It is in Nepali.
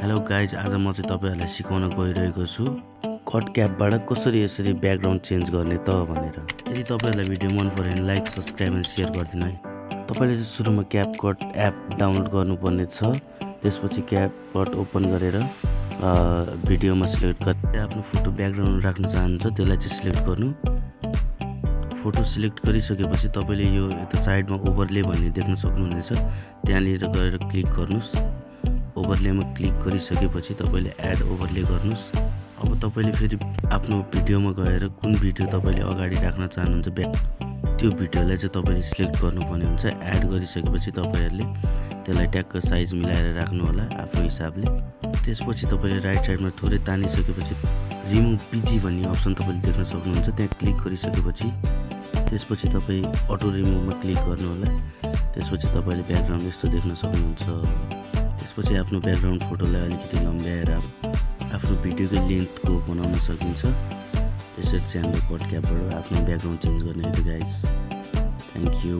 हेलो गाइज, आज म चाहिँ तपाईहरुलाई सिकाउन गइरहेको छु कट क्यापबाट कसरी यसरी ब्याकग्राउन्ड चेन्ज गर्ने त भनेर। यदि तपाईहरुलाई भिडियो मन पर्यो भने लाइक, सब्स्क्राइब एन्ड शेयर गरिदिनु है। तपाईले चाहिँ सुरुमा क्यापकट एप डाउनलोड गर्नुपर्ने छ। त्यसपछि क्यापकट ओपन गरेर भिडियोमा सिलेक्ट गरेर आफ्नो फोटो ब्याकग्राउन्ड राख्न चाहनुहुन्छ त्यसलाई चाहिँ सिलेक्ट गर्नु। फोटो सिलेक्ट गरिसकेपछि तपाईले यो यता साइडमा ओभरले भन्ने देख्न सक्नुहुनेछ, त्यहाँनिर गएर क्लिक गर्नुस्। ओभरलेमा क्लिक गरिसकेपछि तपाईले एड ओभरले गर्नुस्। अब तपाईले फेरि आफ्नो भिडियोमा गएर कुन भिडियो तपाईले अगाडि राख्न चाहनुहुन्छ त्यो भिडियोलाई चाहिँ तपाईले सिलेक्ट गर्नुपर्ने हुन्छ। एड गरिसकेपछि तपाईहरुले त्यसलाई ट्याक्क साइज मिलाएर राख्नु होला आफ्नो हिसाबले। त्यसपछि तपाईले राइट साइडमा थोरै तानिसकेपछि रिमुभ पिजी भन्ने अप्सन तपाईले देख्न सक्नुहुन्छ, त्यहाँ क्लिक गरिसकेपछि त्यसपछि तपाई अटो रिमुभमा क्लिक गर्नु होला। त्यसपछि तपाईले ब्याकग्राउन्ड यस्तो देख्न सक्नुहुन्छ। त्यसपछि आफ्नो ब्याकग्राउन्ड फोटोलाई अलिकति लम्ब्याएर आफ्नो भिडियोको लेन्थको बनाउन सकिन्छ। यसरी चाहिँ हामीले कट क्यापबाट आफ्नो ब्याकग्राउन्ड चेन्ज गर्ने हो गाइस। Thank you.